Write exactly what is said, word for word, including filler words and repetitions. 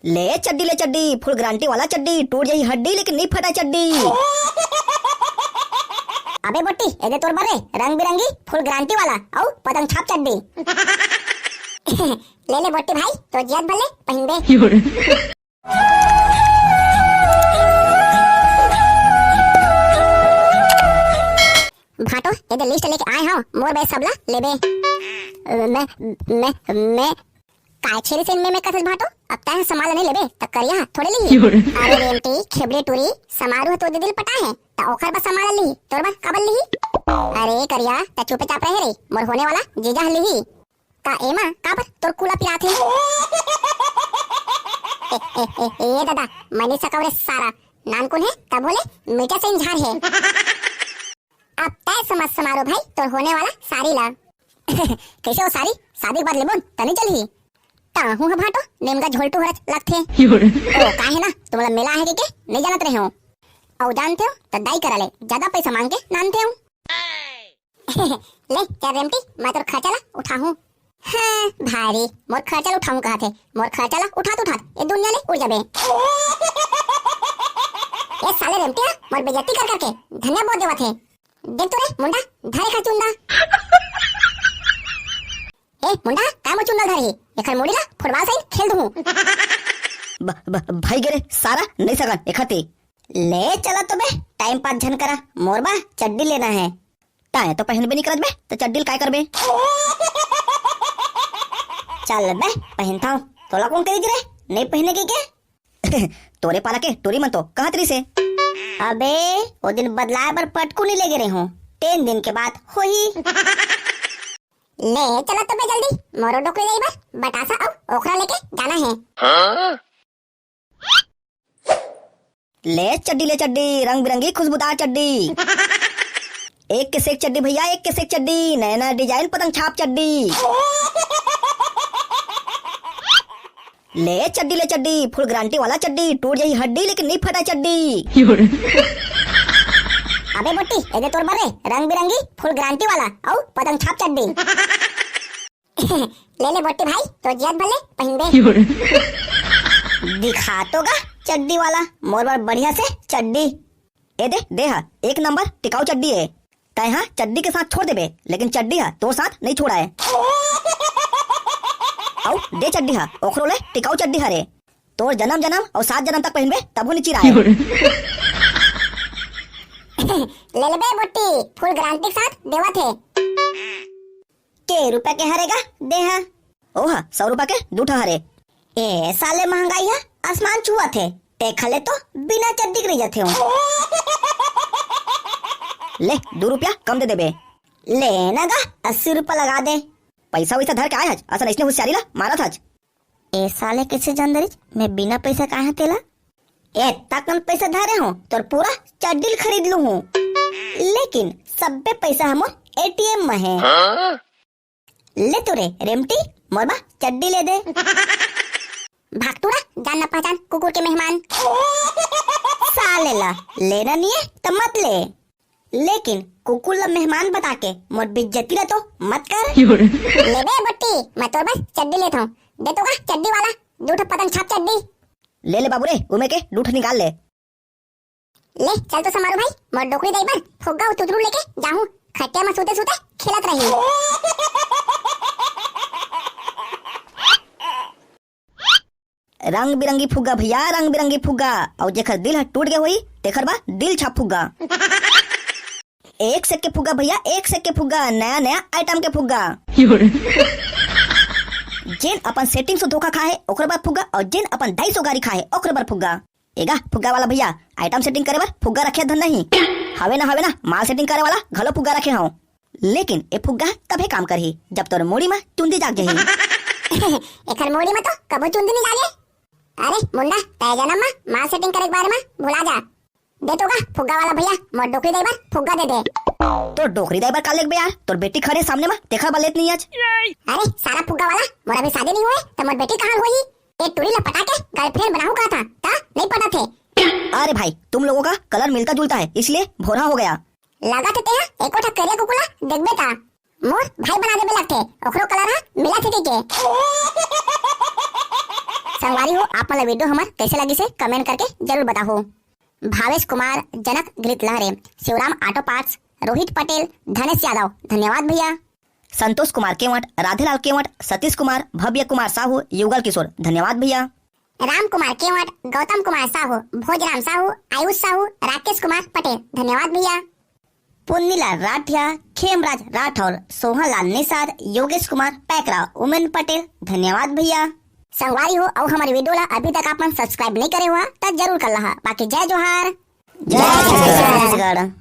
ले चड्डी, ले चड्डी, full guarantee वाला चड्डी, टूट जाही हड्डी लेकिन नहीं फटा चड्डी। अबे बोटी, ए दे तोर बर रे, रंग बिरंगी full guarantee वाला, अउ पतंग छाप चड्डी। ले ले बोटी भाई, तो जियत भले पहिनबे। भाटो, ए दे list लेके आए हव, मोर बर सबला लेबे। मैं, मैं, मैं, काय छेरी से में, में कथस भाटो? अब तैं सामान ला नहीं लेबे, त करिया थोड़े लिही। अरे रेमटी, खेबड़ी टूरी, समारू ह तो दीदी ल पटा है, त ओखर बर सामान ला लिही, तोर बर काबर लिही? अरे करिया, त चुपचाप रहे रे, मोर होने वाला जीजा ह लिही। त एमा काबर तोर कुला पिरात हे? ए, ए, ए, ए दादा, मैं नहीं सकव रे सारा, नानकुन हे, तब बोले मीठा से इंझार हे। अब तय समझ समारो भाई, तोर होने वाला सारी ला। कैसे हो सारी? शादी के बाद लेबोन, तनी चलही। ताहू ह भाटो, नेमगा झोलटू हरच लगथे। ओ, काहे ना, तुमला मेला आहे के, के नहीं जानत रहे हो। अउ जानते हो, त दाई करा ले, ज्यादा पैसा मांग के नानते हो। ले, चल रेमटी, मैं तोर खर्चा ला उठाहूं। हाँ, भारी, मोर खर्चा ला उठाहूं कहाथे, मोर खर्चा ला उठात उठात, ये दुनिया ले उड़ जाबे। ये साले रेमटी हा, मोर बेइज्जती कर करके, धनिया बोत देवत हे। देख तो रे, मुंडा, धरे खा चुंदा। ए, मुंडा, काय मोर चुंदा धरे हे? एखर मुड़ी ला फुटबॉल सही खेल दूं। ब-, ब-, भाई गे रे, सारा नहीं सकन, एखर ते। ले चला तो बे, time pass झन करा, मोर बा चड्डी लेना है। ताए तो पहनबे नहीं करत बे, तो चड्डी ल काय करबे? चल बे, पहनता हूँ। तोला कौन कही रे, नहीं पहने के क्या? तोरे पाला के टोरी मन तो कहत रहिस हे। अबे, ओ दिन बदलाए बर पटकू नहीं लेगे रहे हूँ, तीन दिन के बाद होही। ले चला तो बे जल्दी, मोरो डोकरी जाई बर बतासा अउ ओखरा लेके जाना है। ले चड्डी, ले चड्डी, रंग बिरंगी खुशबूदार चड्डी। एक के सेक चड्डी भैया, एक के सेक चड्डी, नया नया design पतंग छाप चड्डी। ले चड्डी, ले चड्डी, full guarantee वाला चड्डी, टूट जाही हड्डी लेकिन नहीं फटा चड्डी। अबे बोटी, ए दे तोर बर रे, रंग बिरंगी full guarantee वाला अउ पतंग छाप चड्डी। ले ले बोटी भाई, तो जियत भले पहिनबे। दिखा तो गा चड्डी वाला, मोर बर बढ़िया से चड्डी। ए दे, दे हा, एक नंबर टिकाऊ चड्डी है। तै हा चड्डी के साथ छोड़ देबे, लेकिन चड्डी हा तोर साथ नहीं छोड़ाए। अउ दे चड्डी हा, ओखरो ले टिकाऊ चड्डी हरे। तोर जन्म जन्म अउ सात जन्म तक पहिनबे, तभो नहीं चिराए। ले लेबे बोटी, full guarantee के साथ देवत है। के रुपया के हरे गा दे हा? ओहा, सौ रुपया के दू ठा हरे। ए साले, महंगाई हा आसमान छुअत हे, ते खले तो बिना चड्डी के रह जाथे हूँ। ले, दू रुपया कम दे देबे। ले ना गा, अस्सी रुपया लगा दे। पैसा वैसा धर के आए हच, असन ऐसने होशियारी ला मारत हच। ए साले, कैसे जान दरिच मैं बिना पैसा का है तेला? ए तकन पैसा धरे हूँ, तोर पूरा चड्डी ल खरीद लू हूँ, लेकिन सब्बे पैसा हमर एटीएम में है। ले तो रे रेमटी, मोर बा चड्डी ले दे। भाग टूरा, जान ना पहचान कुकुर के मेहमान। साले ला लेना नहीं है तो मत ले, लेकिन कुकुर ला मेहमान बता के मोर बेइज्जती ला तो मत कर। लेबे बुट्टी, मैं तोर बर चड्डी लेत हूँ। दे तो का चड्डी वाला, दू ठो पतंग छाप चड्डी। ले ले बाबू रे, उमे के दू ठो निकाल ले। ले चल तो समारू भाई, मोर डोकरी दाई बर फुग्गा अउ तुतरू लेके जाहूं, खटिया म सूते सूते खेलत रही। रंग बिरंगी फुग्गा भैया, रंग बिरंगी फुग्गा। अउ जेकर दिल ह टूट गए होई, तेकर बा दिल छाप फुग्गा। एक से के फुग्गा भैया, एक से के फुग्गा, नया नया आइटम के फुग्गा। जेन अपन सेटिंग से धोखा खाए, ओकर बर फुग्गा, अउ जेन अपन दाई से गारी खाए, ओकर बर फुग्गा। एगा फुग्गा वाला भैया, आइटम सेटिंग करे बर फुग्गा रखे धन नहीं। हवे ना, हवे ना, माल सेटिंग करे वाला घलो फुग्गा रखे हूँ। लेकिन ए फुग्गा तभे काम करही, जब तोर मुड़ी म चुंदी जाग जाही। एकर मुड़ी म तो कभू चुंदी नहीं जागे। अरे मुंडा, तय जनम म माल सेटिंग करे के बारे म भुला जा। दे तो गा फुग्गा वाला भैया, मोर डोकरी दाई बर फुग्गा दे दे। तोर डोकरी दाई बर का लेगबे यार, तोर बेटी खड़े सामने म, तेखर बर लेत नहीं आज। अरे सारा फुग्गा वाला, मोर अभी शादी नहीं हुए, तो मोर बेटी कहाँ होही? ए टूरी ला पटा के गर्लफ्रेंड बनाहूं कहा था, ता नहीं पटा थे। अरे भाई, तुम लोगों का कलर मिलता जुलता है, इसलिए भोरा हो गया। लगा थे तेहा एको ठा करिया कुकुला देखबे ता। मोर भाई बना देबे लगथे, ओकरो कलर हा मिला थे के। संगवारी हो, आप मन ला वीडियो हमर कैसे लगिस हे, कमेंट करके जरूर बताहू। भावेश कुमार, जनक गिरित लहरे, शिवराम ऑटो पार्ट्स, रोहित पटेल, धनेश यादव, धन्यवाद भैया। संतोष कुमार केवट, राधेलाल केवट, सतीश कुमार, भव्य कुमार साहू, युगल किशोर, धन्यवाद भैया। राम कुमार केवट, गौतम कुमार साहू, भोजराम साहू, आयुष साहू, राकेश कुमार पटेल, धन्यवाद भैया। पुन्नीलाल राठिया, खेमराज राठौर, सोहनलाल निषाद, योगेश कुमार पैकरा, उमेन पटेल, धन्यवाद भैया। संगवारी हो, अउ हमर वीडियो ला अभी तक आप मन सब्सक्राइब नहीं करे हुआ, त जरूर कर लहा। बाकी जय जोहार। जय छत्तीसगढ़।